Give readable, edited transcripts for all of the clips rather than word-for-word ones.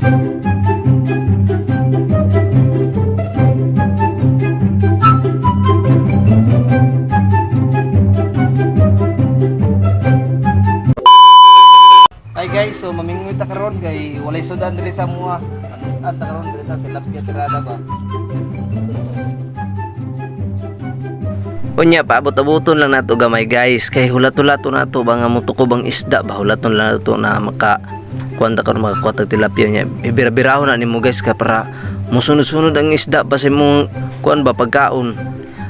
Hi guys, so mamingwit ta karon kay walay sudan diri sa mua. At ta karon diri ta tilapia tirada ba. Unya, paabot-aboton lang nato gamay, guys, kay hulat-hulaton nato ba nga mutukob ang isda ba, hulaton lang nato na maka kuan ta karon, makakuha tag tilapia niya. Ibira-birahon na nimo, guys, ka para musunod-sunod ang isda ba sa imong kuan ba, pagkaon.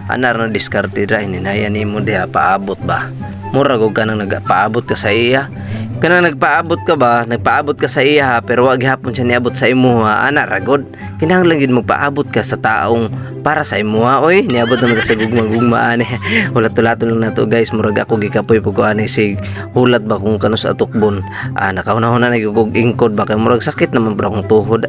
Anar na diskarte ra hininaya nimo diha paabot ba. Mura og kanang nagapaabot ka sa iya, kanang nagpaabot ka ba, nagpaabot ka sa iya ha, pero wa gihapon siya niabot sa imo ha. Ana ra gud, kinahanglan gid magpaabot ka sa taong para sa imo ha. Oy, niabot naman ta sa gugma-gugma ani. Hulat-hulaton lang nato, guys. Murag ako gikapoy pug ani sig hulat ba kung kanus atukbon. Ah, nakahuna-huna na gyud og ingkod ba kay murag sakit naman bra akong tuhod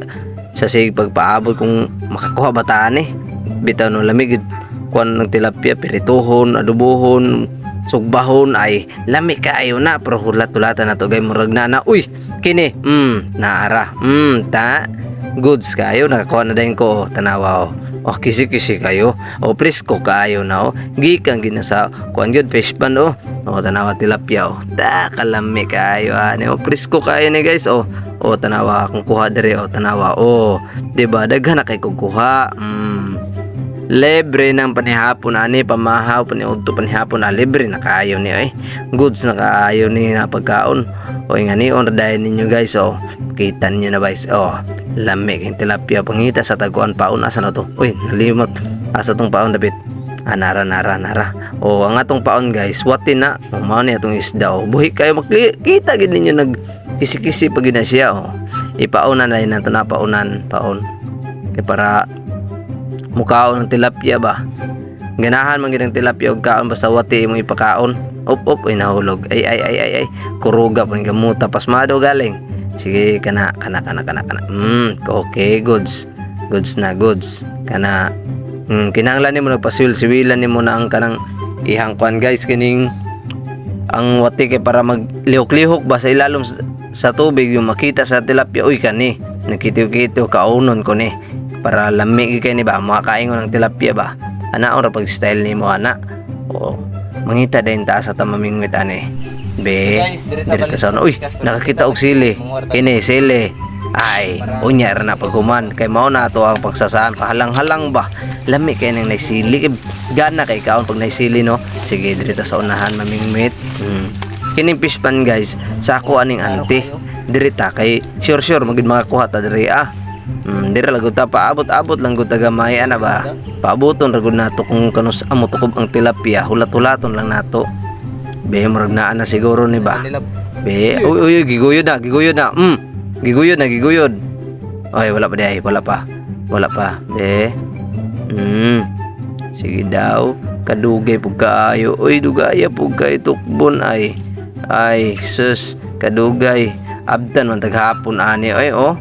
sa sig pagpaabot kung makakuha ba ta ani. Bitaw no, lami gid kuan ng tilapia, pirituhon, adobohon, sugbahon, ay lami kaayo na. Pero hulat-hulatan na to gay, murag na na, uy, kini, naara, ta goods kayo, nakakuha na din ko, oh, tanawa, oh. Oh, kisi-kisi kayo. Oh, presko kaayo na, oh. Gikan gina sa kuan gyud, fish pan, oh. Oh, tanawa tilapia, oh. Ta kalami kaayo ani, oh. Presko kaayo ni, guys, oh. Oh, tanawa akong kuha diri, oh, tanawa, oh. 'Di ba daghan na kay kog kuha. Libre ng panihapon ani, pamahaw paniudto panihapon na libre na kaayo ni, oy. Goods na kaayo ni na pagkaon. Oy, nga ni on dayon ninyo, guys, oh. Kita ninyo na, guys, oh. Lami kay tilapia. Pangita sa taguan paon, asa na to? Uy, nalimot. Asa tong paon dapit? Ah, nara, nara, nara. Oh, ang atong paon, guys, wati na. Oh, mao ni atong isda, oh. Buhi kayo, makita gid ninyo nag kisi-kisi pag gid na siya, oh. Ipaunan na nato na paunan, paon. Kay para mukaon ng tilapia ba. Ganahan man gid ang tilapia og kaon basta wati imong ipakaon. Op op, ay nahulog. Ay ay ay ay ay. Kuruga pud gamuta, pasmado galing. Sige, kana kana kana kana kana. Okay, goods. Goods na goods. Kana kinahanglan nimo nagpasiwil-siwilan nimo na ang kanang ihang kuan, guys, kining ang wati kay para maglihok-lihok ba sa ilalom sa tubig, yung makita sa tilapia, uy, kani nakitiw-kitiw, kaunon ko ni para lami gyud kay ni ba, makakain ko ng tilapia ba. Ana ora pag style nimo ana, o mangita din ta sa tamamingwit ani be. So guys, dire ta dire ta balik sa sa uy, podcast. nakakita og sili, kini sili, ay unya ra na paghuman kay mao na ato ang pagsasaan, pahalang-halang ba. Lami kay nang naisili kay gana kay kaon pag naisili, no. Sige, dire ta sa unahan mamingwit. Kining fish pan, guys, sa ako aning ante. Dire ta kay sure sure magid makakuha ta diri, ah. Dire lang gud ta, paabot-abot lang gud ta gamay ana ba. Paaboton ra gud nato kung kanus amo tukob ang tilapia, hulat-hulaton lang nato. Be, murag naa na siguro ni ba. Be, uy, uy, uy, giguyod na, giguyod na. Giguyod na, giguyod. Ay, wala pa di ay, wala pa. Wala pa. Be. Sige daw. Kadugay pug kaayo. Uy, dugaya pug kay tukbon ay. Ay, sus, kadugay. Abtan man taghapon ani. Ay, oh.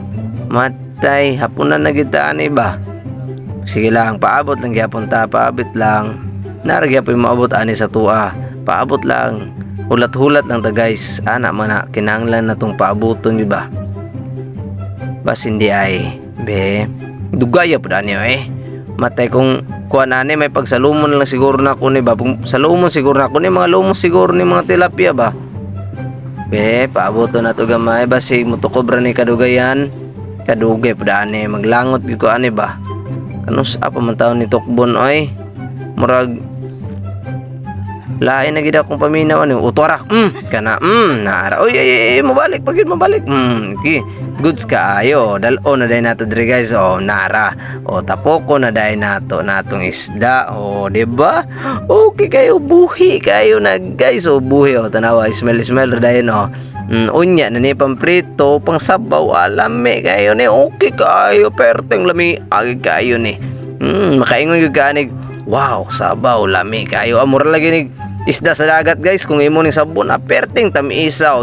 Matay, haponan na kita ani ba. Sige lang, paabot lang gyapon ta, paabot lang. Nara gyapon maabot ani sa tua. Paabot lang. Hulat-hulat lang ta, guys. Ana man na kinahanglan na tong paaboton, di ba? Bas hindi ay be. Dugaya pud ani, eh. Matay, kung kuan ani may pagsalumon lang siguro na ako ni ba. Kung salumon siguro na ako ni, mga lumon siguro ni mga tilapia ba. Be, paaboton na to gamay basig mutukob ra ni kadugayan. Kadugay pud ani, maglangot gyud ko ani ba. Kanus apa man taon ni tukbon, oy. Murag lain na gid akong paminaw ani utorak. Kana naara. Oy, ay, ay, ay, mabalik pag yun, mabalik. Okay. Goods kaayo. Dal-o na dayon nato diri, guys. Oh, nara. Oh, tapoko na dayon nato natong isda. Oh, di ba? Okay kayo, buhi kayo na, guys. Oh, buhi, oh, tanawa, smell smell ra dayon, oh. Unya na ni pamprito, pang sabaw, alami kayo ni. Okay kayo, perteng lami agi kayo ni. Makaingon gyud ka anig. Wow, sabaw lami kayo. Amura lagi ni isda sa dagat, guys. Kung imo ning sabon, aperting tamiisa.